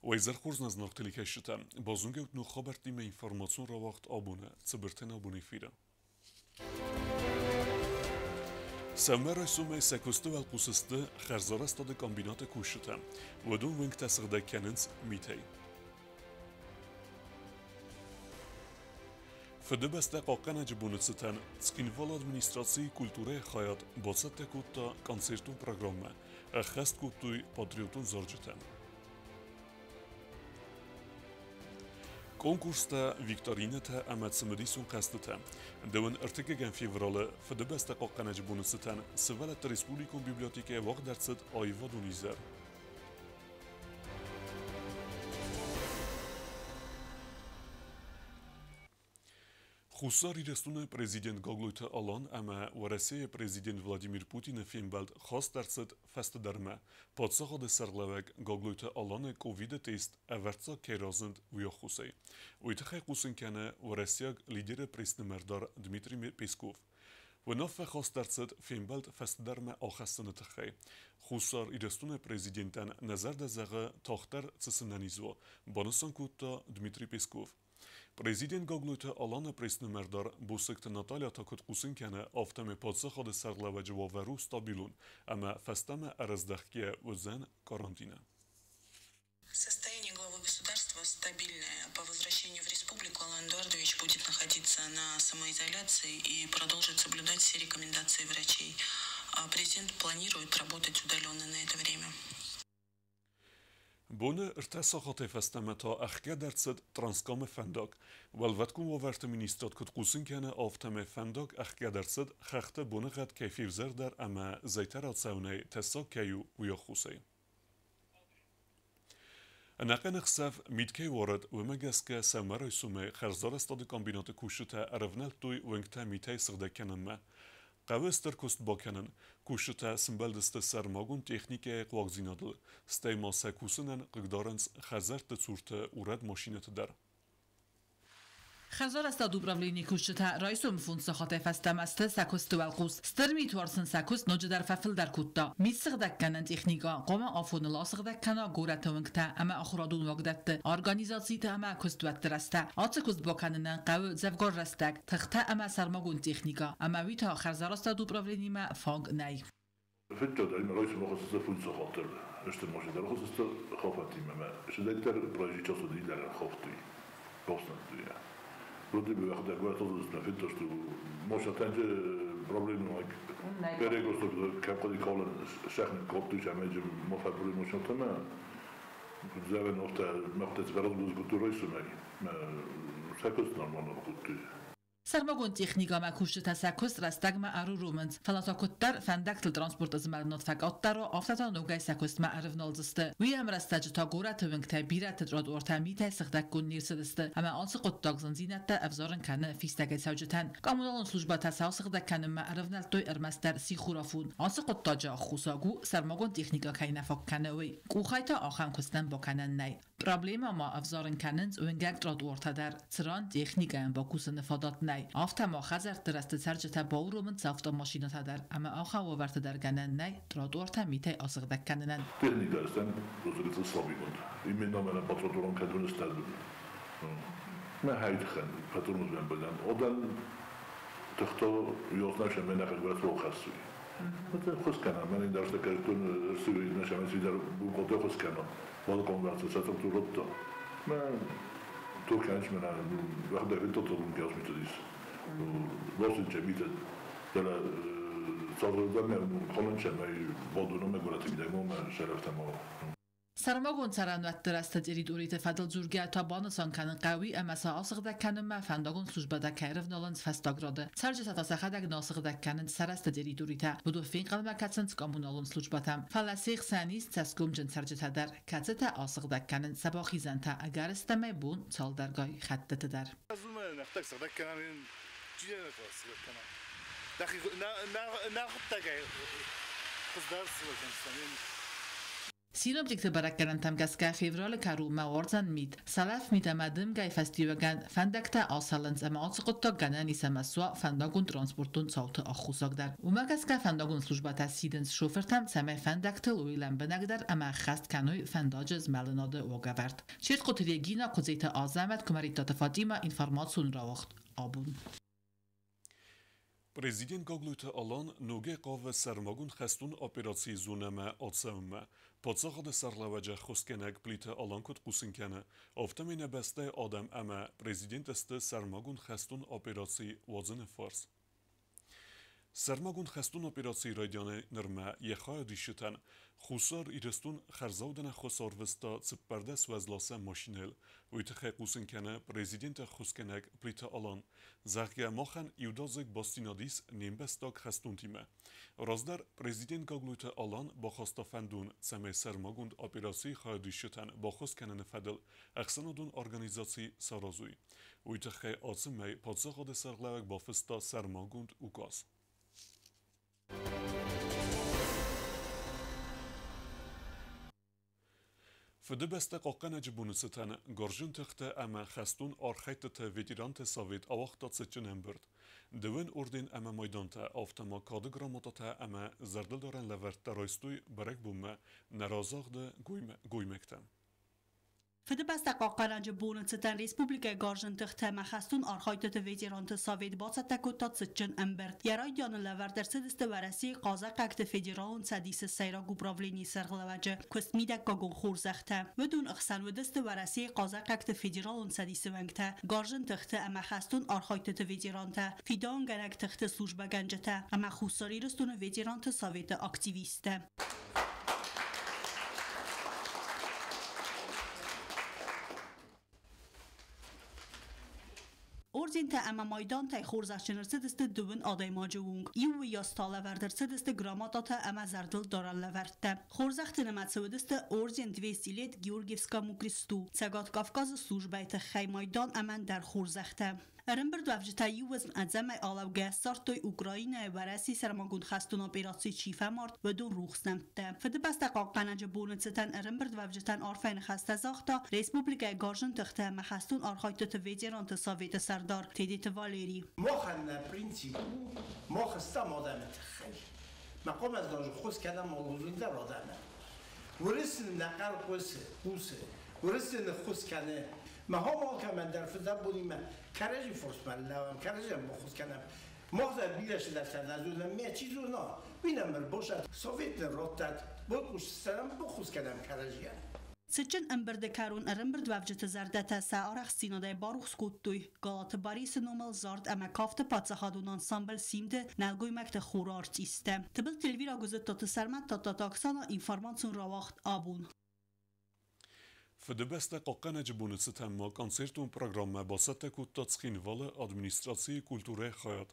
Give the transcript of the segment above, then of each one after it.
Уӕ хорз нӕ зынаргъ телекӕсджытӕ, базонгӕут ног хабӕрттимӕ информацион рауагъд абоны, цыбыртӕн абоны эфиры. Сӕумӕрайсомӕй сӕ куысты уӕлхъус сты хӕрзарӕзтады комбинаты кусджытӕ. Уыдон уынгтӕ сыгъдӕг кӕнынц митӕй. Фыдыбӕстӕ хъахъхъӕнӕджы боны цытӕн Цхинвалы администрацийы культурӕйы хайад бацӕттӕ кодта концертон программӕ, ӕххӕст кодтой патриотон зарджытӕ. Конкурстӕ, викторинӕтӕ ӕмӕ цымыдисон хъӕзтытӕ. Дыууын ӕртыккӕгӕм февралы Фыдыбӕстӕ хъахъхъӕнӕджы боны цытӕн сывӕллӕтты республикон библиотекӕйы уагъд ӕрцыд аивадон изӕр. Хуссар Ирыстоны президент Гаглойты Алан ӕмӕ Уӕрӕсейы президент Владимир Путины фембӕлд хаст ӕрцыд фӕстӕдӕрмӕ. Паддзахады сӕргълӕууӕг Гаглойты Аланы ковиды тест ӕвӕрццаг кӕй разынд, уый аххосӕй. Уый тыххӕй хъусын кӕны уӕрӕсейаг лидеры пресс-нымӕрдар Дмитрий Песков. Уынаффӕ хаст ӕрцыд фембӕлд фӕстӕдӕрмӕ ахӕссыны тыххӕй. Хуссар Ирыстоны президентӕн нӕ зӕрдӕ зӕгъы тагъддӕр цы сынӕниз уа, банысан кодта Дмитрий Песков. Президент Гаглойты Аланы пресс-нымӕрдар Босыкты Наталья та куыд хъусын кӕны, афтӕмӕй паддзахады сӕргълӕууӕджы уавӕр у стабилон ӕмӕ фӕстӕмӕ ӕрӕздӕхгӕ уыдзӕн карантины. Состояние главы государства стабильное. По возвращению в республику Алан Эдуардович будет находиться на самоизоляции и продолжит соблюдать все рекомендации врачей. Президент планирует работать удаленно на это время. Боны 3 сахатӕй фӕстӕмӕ та ӕхгӕд ӕрцыд Транскамы фӕндаг. Уӕлвӕткон уавӕрты министрад куыд хъусын кӕны, афтӕмӕй фӕндаг ӕхгӕд ӕрцыд хӕхты боныгъӕд кӕй февзӕрдӕр ӕмӕ зӕйтӕ рацӕуынӕй тӕссаг кӕй у, уый аххосӕй. Ӕнӕхъӕн ӕхсӕв мит кӕй уарыд, уымӕ гӕсгӕ сӕумӕрайсомӕй хӕрзарӕзтады комбинаты кусджытӕ ӕрӕвнӕлдтой уынгтӕ митӕй сыгъдӕг кӕнынмӕ. Хъӕуы стыр куыст бакӕнын. Кусджытӕ сымбӕлдысты сӕрмагонд техникӕйы хъуагдзинадыл, стӕй ма сӕ кусынӕн хъыгдарынц хӕдзӕртты цурты урӕд машинӕты дӕр. Хӕрзарӕзтады управленийы кусджытӕ райсомы 5 сахатӕй фӕстӕмӕ сты сӕ куысты уӕлхъус. Стыр митуард сын сӕ куыст ноджыдӕр фӕфылдӕр кодта. Мит сыгъдӕггӕнӕн техникӕ хъуамӕ афоныл асыгъдӕг кӕна горӕты уынгтӕ ӕмӕ ахуырадон уагдӕтты, организациты ӕмӕ куыстуӕтты рӕзтӕ. Ацы куыст бакӕнынӕн хъӕуы дзӕвгар рӕстӕг, тыхтӕ ӕмӕ сӕрмагонд техникӕ, ӕмӕ уый та хӕрзарӕзтады управленимӕ фаг нӕй. Сӕрмагонд техникӕмӕ кусджытӕ сӕ куыст рӕстӕгмӕ ӕруромынц, фӕлӕ та куыддӕр фӕндӕгтыл транспорты змӕлынад фӕкъаддӕр уа, афтӕ та ногӕй сӕ куыстмӕ ӕрывналдзысты. Уый ӕмрӕстӕджы та горӕты уынгтӕй бирӕты тротуартӕ митӕй сыгъдӕггонд не рцыдысты, ӕмӕ ацы хъуыддаг зындзинӕдтӕ ӕвзарын кӕны фистӕгӕй цӕуджытӕн. Коммуналон службӕтӕ сӕ асыгъдӕг кӕнынмӕ ӕрывнӕлдтой ӕрмӕстдӕр сихорафон. Ацы хъуыддаджы аххосаг у, сӕрмагонд техникӕ кӕй нӕ фаг кӕны, уый. Къухӕй та ахӕм куыстӕн бакӕнӕн нӕй. Проблемӕ ма ӕвзарын кӕнынц уынгӕг тротуартӕ дӕр, цыран техникӕйӕн бакусыны фадат нӕй. Афтӕ ма хӕдзӕртты рӕзты цӕрджытӕ бауромынц автомашинӕтӕ дӕр, ӕмӕ ахӕм уавӕрты дӕр гӕнӕн нӕй тротуартӕ митӕй асыгъдӕг кӕнынӕн. Техникӕ сабигонд. Именно мӕнӕ по тротуарам кӕдуныстӕ мӕ хайдхан патрон бӕлӕн. Одан тыхто ёснаш мӕнӕ хӕгвӕт рохасуй. Это хускана, мӕнӕ дарста картон сюри на шамес видар букоте хускана. Балкон варце саток туротто. Мӕ турканч мӕнӕ вахда финтото гасмитодис. Лосинче мите дела цаврдаме холонче мӕ бодуно мӕ горати видамо мӕ шерефтемо. Сӕрмагонд цӕрӕнуӕтты рӕзты территориты фӕдыл дзургӕ та банысан кӕнын хъӕуы ӕмӕ сӕ асыгъдӕг кӕнынмӕ фӕндагон службӕтӕ кӕй ӕрывналынц фӕстаг рады. Цӕрджытӕ та сӕхӕдӕг нӕ сыгъдӕг кӕнынц сӕ рӕзты территоритӕ, уыдон фенхъӕлмӕ кӕсынц коммуналон службӕтӕм. Фӕлӕ се хсӕн ис цӕсгомджын цӕрджытӕ дӕр, кӕцытӕ асыгъдӕг кӕнынц сӕ бахизӕнтӕ, ӕгӕрыстӕмӕй бон цалдӕргай хӕттыты дӕр. Синоптикты бӕрӕггӕнӕнтӕм гӕсгӕ февралы кӕронмӕ уардзӕн мит. Сӕлӕф мит ӕмӕ дымгӕйы фӕстиуӕгӕн фӕндӕгтӕ асӕлынц ӕмӕ ацы хъуыддаг гӕнӕн ис ӕмӕ суа фӕндагон транспортон цауты аххосаг дӕр. Уымӕ гӕсгӕ фӕндагон службӕтӕ сидынц шофыртӕм, цӕмӕй фӕндӕгтыл уой лӕмбынӕгдӕр ӕмӕ ӕххӕст кӕной фӕндаджы змӕлынады уагӕвӕрд. Чертхъоты Регина, Куыдзеты Азӕмӕт, Куымӕридтаты Фатимӕ, информацион рауагъд «Абон». Президент Гаглойты Алан ногӕй хъавы сӕрмагонд хӕстон операцийы зонӕмӕ ацӕуынмӕ. Паддзахады сӕргълӕууӕджы ӕххуысгӕнӕг Плиты Алан куыд хъусын кӕны, афтӕмӕй нӕ бӕстӕйы адӕм ӕмӕ президент сты сӕрмагонд хӕстон операци уадзыны фарс. Сӕрмагонд хӕстон операцийы райдианӕй нырмӕ йӕ хайадисджытӕн Хуссар Ирыстон хӕрзаудӕн ӕххуыс арвыста 14 уӕзласӕн машинӕйыл. Уый тыххӕй хъусын кӕны президенты ӕххуысгӕнӕг Плиты Алан. Зӕгъгӕ, махӕн иудадзыг бастдзинад ис не мбӕстаг хӕстонтимӕ. Раздӕр президент Гаглойты Алан бахаста фӕндон, цӕмӕй сӕрмагонд операцийы хайадисджытӕн баххуыс кӕныны фӕдыл ӕхсӕнадон организаци саразой. Уый тыххӕй ацы мӕй паддзахады сӕргълӕууӕг бафыста сӕрмагонд указ. Фыдыбӕстӕ хъахъхъӕнӕджы боны цытӕн Гарзджын тыхтӕ ӕмӕ хӕстон архӕйдтыты ветеранты совет ауагъта цытджын ӕмбырд. Дыууын орден ӕмӕ майдантӕ, афтӕ ма кады грамотатӕ ӕмӕ зӕрдылдарӕн лӕвӕрттӕ райстой бӕрӕгбонмӕ нӕ разагъды гоймӕгтӕ. Фыдыбӕстӕ хъахъхъӕнӕджы боны цытӕн республикӕйы гарзджын тыхтӕ ӕмӕ хӕстон архайдтыты ветеранты совет бацӕттӕ кодта цытджын ӕмбырд. Йӕ райдианы лӕвӕрд ӕрцыдысты Уӕрӕсейы хъазахъхъӕгты федералон цӕдисы сӕйраг управленийы сӕргълӕууӕджы куыстмидӕггагон хорзӕхтӕ. Уыдон ӕхсӕн уыдысты Уӕрӕсейы хъазахъхъӕгты федералон цӕдисы уӕнгтӕ, гарзджын тыхты ӕмӕ хӕстон архайдтыты ветерантӕ, фидауынгӕнӕг тыхты службӕгӕнджытӕ ӕмӕ Хуссар Ирыстоны ветеранты советы активисттӕ. Ордентӕ ӕмӕ майдантӕй хорзӕхджын ӕрцыдысты дыууын адӕймаджы онг. Иу уыйас та лӕвӕрд ӕрцыдысты грамотатӕ ӕмӕ зӕрдылдарӕн лӕвӕрттӕ. Хорзӕхты нымӕцы уыдысты орден 200 лет Георгиевскому кресту, Цӕгат Кавказы службӕйы тыххӕй майдан ӕмӕ ӕндӕр хорзӕхтӕ. Ӕрӕмбырдуӕвджытӕ иу уысм ӕдзӕмӕй алӕугӕ ссардтой Украинӕйы Уӕрӕсейы сӕрмагонд хӕстон операцийы чи фӕмард, уыдон рухс нӕмттӕ. Фыдыбӕстӕ хъахъхъӕнӕджы боны цытӕн ӕрӕмбырдуӕвджытӕн арфӕйы ныхӕстӕ загъта республикӕйы гарзджын тыхтӕ ӕмӕ хӕстон архайдтыты ветеранты советы сӕрдар Тедеты Валерий. Махӕн нӕ принцип у, мах стӕм адӕмы тыххӕй. Мӕ хъуамӕ даже ххуыс кӕнӕм алыгъуызон адӕмӕн. Уырысы нӕ хъӕр хъуысы, хъусы, уырысы ныххуыс кӕны. Махом алкӕмӕн дӕр фыдӕбонимӕ кӕрӕдзи форсмӕ лӕууӕм, кӕрӕдзийӕн баххуыс кӕнӕм. Мах дӕр бирӕ цыдӕртӕ нӕ зонӕм, ме чи зона, уый нӕм ӕрбосӕд. Совет нын раттӕд, байхъусдзыстӕм, баххуыс кӕнӕм кӕрӕдзийӕн. Цытджын ӕмбырды кӕрон ӕрӕмбырдуӕвджыты зӕрдӕтӕ сӕ арӕхстдзинадӕй барухс кодтой Галаты Барисы номыл зард ӕмӕ кафты паддзахадон ансамбль «Симд-ы» нӕлгоймӕгты хоры артисттӕ. Тыбылты Эльвира, Гуызыдтаты Сӕрмӕт, Тадтаты Оксана, информацион рауагъд «Абон». Фыдыбӕстӕ хъахъхъӕнӕджы боны цытӕн ма концертон программӕ бацӕттӕ кодта Цхинвалы администрацийы культурӕйы хайад.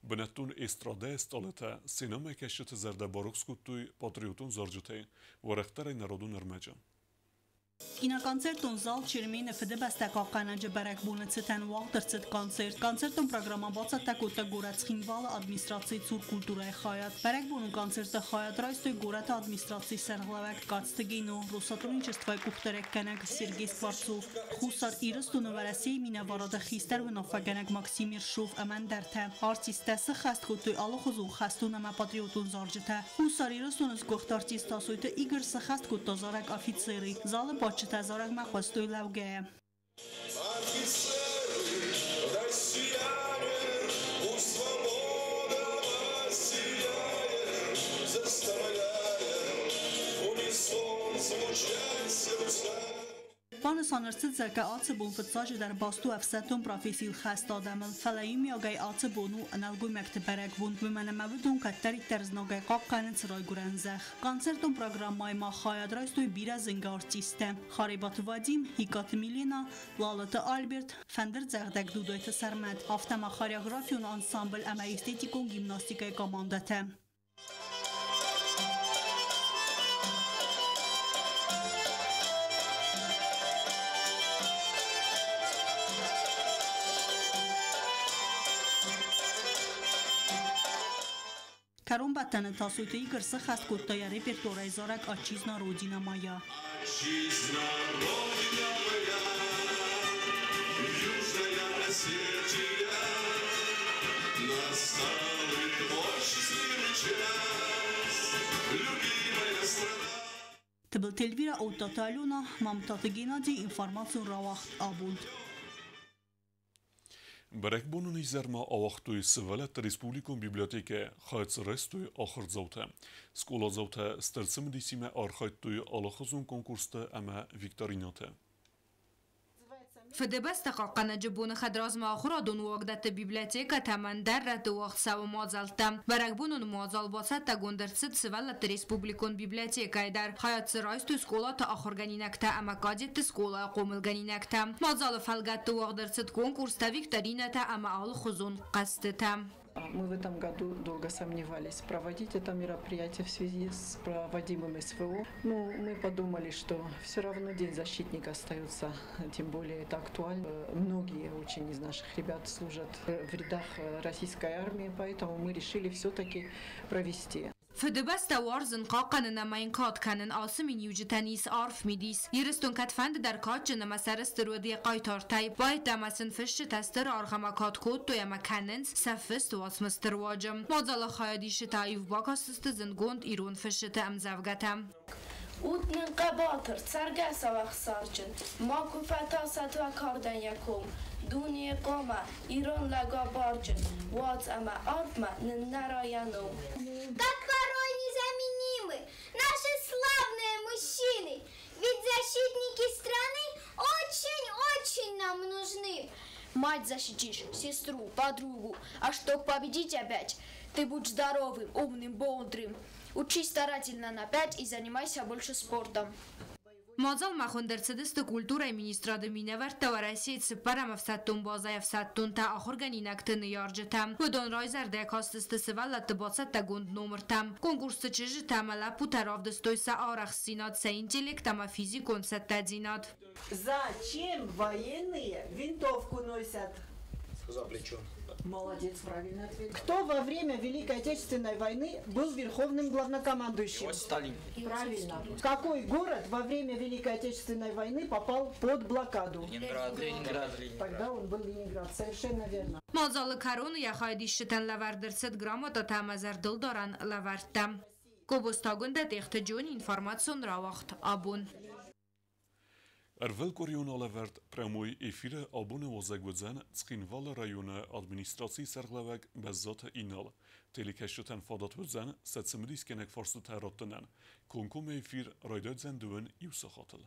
Бынӕттон эстрадӕйы стъалытӕ сценӕмӕ кӕсджыты зӕрдӕ барухс кодтой патриотон зарджытӕй, уӕрӕхдӕрӕй народон ӕрмӕджы. Киноконцертон зал Чермены Фыдыбӕстӕ хъахъхъӕнӕджы бӕрӕгбоны цытӕн уагъд ӕрцыд концерт. Концертон программӕ бацӕттӕ кодта горӕт Цхинвалы администрацийы цур культурӕйы хайад. Бӕрӕгбонон концерты хайад райстой горӕты администрацийы сӕргълӕууӕг Кацты Гено, Россотрудничествойы къухдарӕггӕнӕг Сергей Скворцов, Хуссар Ирыстоны Уӕрӕсейы минӕварады хистӕр уынаффӕгӕнӕг Максим Ершов ӕмӕ ӕндӕртӕ. Артисттӕ сыххӕст кодтой алыхуызон хӕстон ӕмӕ патриотон зарджытӕ. Хуссар Ирыстоны сгуыхт артист Тасойты Игорь сыххӕст кодта зарӕг «Офицеры». Залы бадджытӕ зарӕгмӕ хъуыстой лӕугӕйӕ. Офицеры, россияне, пусть свобода вас сияет, заставляя в унисон звучать сердца. Банысан ӕрцыд, зӕгъгӕ, ацы бон фыццаджыдӕр баст у ӕфсӕддон профессийыл хӕст адӕмыл, фӕлӕ иумиагӕй ацы бон у нӕлгоймӕгты бӕрӕгбон, уымӕн ӕмӕ уыдон кӕддӕриддӕр знагӕй хъахъхъӕнынц райгуырӕн зӕхх. Концертон программӕйы ма хайад райстой бирӕ зынгӕ артисттӕ: Харебаты Вадим, Икъаты Милена, Лалыты Альберт, фӕндырдзӕгъдӕг Дудойты Сӕрмӕт, афтӕ ма хореографион ансамбль ӕмӕ эстетикон гимнастикӕйы командӕтӕ. Кӕронбӕттӕны Тасойты Игорь сӕххӕст кодта йӕ репертуарӕй зарӕг «Отчизна, Родина моя». Отчизна, Родина моя, Южная Осетия, настал и твой счастливый час, любимая страна. Тыбылты Эльвира, Оттаты Алена, Мамытаты Геннадий, информацион рауагъд «Абон». Бӕрӕгбонон изӕрмӕ ауагътой сывӕллӕтты республикон библиотекӕ хайад сарӕзтой ахуырдзаутӕ. Скъоладзаутӕ стыр цымыдисимӕ архайдтой алыхуызон конкурсты ӕмӕ викторинӕты. Фыдыбӕстӕ хъахъхъӕнӕджы боны хӕдразмӕ ахуырадон уагдӕтты библиотекӕтӕм ӕндӕр рӕтты уагъд цӕуы мадзӕлттӕ. Бӕрӕгбонон мадзал бацӕттӕгонд ӕрцыд сывӕллӕтты республикон библиотекӕйы дӕр. Хайад дзы райстой скъолаты ахуыргӕнинӕгтӕ ӕмӕ кадетты скъолайы хъомылгӕнинӕгтӕ. Мадзалы фӕлгӕтты уагъд ӕрцыд конкурстӕ, викторинӕтӕ ӕмӕ алыхуызон хъӕзтытӕ. Мы в этом году долго сомневались, проводить это мероприятие в связи с проводимым СВО. Но мы подумали, что все равно День защитника остается, тем более это актуально. Многие очень из наших ребят служат в рядах российской армии, поэтому мы решили все-таки провести. Фыдыбӕстӕ уарзын, хъахъхъӕнын ӕмӕ йын кад кӕнын ацы миниуджытӕн ис арф мидис. Ирыстон кӕдфӕнды дӕр кадджын ӕмӕ сӕрыстыр уыд йӕ хъайтартӕй. Поэттӕ ӕмӕ сын фысджытӕ стыр аргъ ӕмӕ кад кодтой ӕмӕ кӕнынц сӕ фыст уацмысты руаджы. Мадзалы хайадисджытӕ аив бакастысты зындгонд ирон фысджыты ӕмдзӕвгӕтӕ. Ут нын хъӕбатыр, цӕргӕсау ӕхсарджын, макуы фӕтасӕд уӕ кардӕн йӕ ком. Дунейы хъама, ирон лӕга барджын, уадз ӕмӕ арвмӕ ныннӕра йӕ ном. Как порой незаменимы наши славные мужчины, ведь защитники страны очень-очень нам нужны. Мать защитишь, сестру, подругу, а чтоб победить опять, ты будь здоровым, умным, бодрым. Учись старательно на 5 и занимайся больше спортом. Мадзалмӕ хуынд ӕрцыдысты культурӕйы министрады минӕвӕрттӕ, Уӕрӕсейы цыппӕрӕм ӕфсӕддон базӕйы ӕфсӕддонтӕ, ахуыргӕнинӕгты ныййарджытӕ. Уыдон райзӕрдӕйӕ кастысты сывӕллӕтты бацӕттӕгонд номыртӕм. Конкурсты чызджытӕ ӕмӕ лӕппутӕ равдыстой сӕ арӕхстдзинад, сӕ интеллект ӕмӕ физикон цӕттӕдзинад. Зачем военные винтовку носят? За плечо. Молодец, правильный ответ. Кто во время Великой Отечественной войны был верховным главнокомандующим? Иосиф Сталин. Правильно. Какой город во время Великой Отечественной войны попал под блокаду? Ленинград. Ленинград. Тогда он был Ленинград. Совершенно верно. Мадзалы кӕрон йӕ хайадисджытӕн лӕвӕрд ӕрцыд грамотатӕ ӕмӕ зӕрдылдарӕн лӕвӕрттӕ. Гобозты Агуындӕ, Тъехты Джони, информацион рауагъд «Абон». Ӕрвылкъуырион алӕвӕрд прямой эфиры абоны уазӕг уыдзӕн Цхинвалы районы администрацийы сӕргълӕууӕг Бӕззаты Инал. Телекӕсджытӕн фадат уыдзӕн сӕ цымыдисгӕнӕг фарстытӕ раттынӕн. Комкоммӕ эфир райдайдзӕн дыууын иу сахатыл.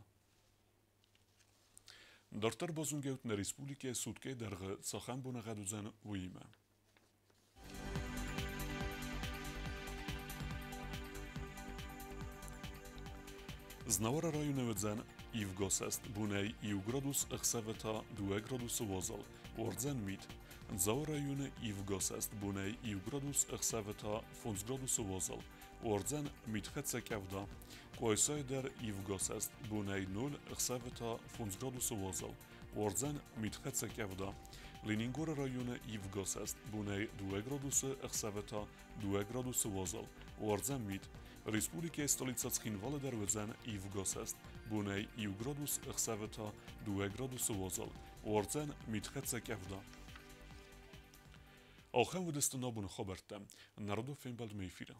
Дарддӕр базонгӕут нӕ республикӕйы суткӕйы дӕргъы цахӕм боныгъӕд уыдзӕн, уыимӕ. Знауыры районы уыдзӕн ивгасӕст, бонӕй 1 градус, ӕхсӕвы та 2 градусы уазал, уардзӕн мит. Дзауы районы ивгасӕст, бонӕй 1 градус, ӕхсӕвы та 5 градусы уазал, уардзӕн митхӕццӕ къӕвда. Къуайсайы дӕр ивгасӕст, бонӕй 0, ӕхсӕвы та 5 градусы уазал, уардзӕн митхӕццӕ къӕвда. Ленингоры районы ивгасӕст, бонӕй 2 градусы, ӕхсӕвы та 2 градусы уазал, уардзӕн мит. Республикӕйы столицӕ Цхинвалы дӕр уыдзӕн ивгасӕст, бонӕй 1 градус, ӕхсӕвы та 2 градусы уазал, уардзӕн митхӕццӕ къӕвда. Ахӕм уыдысты нӕ абоны хабӕрттӕ. Народон фембӕлдмӕ эфиры.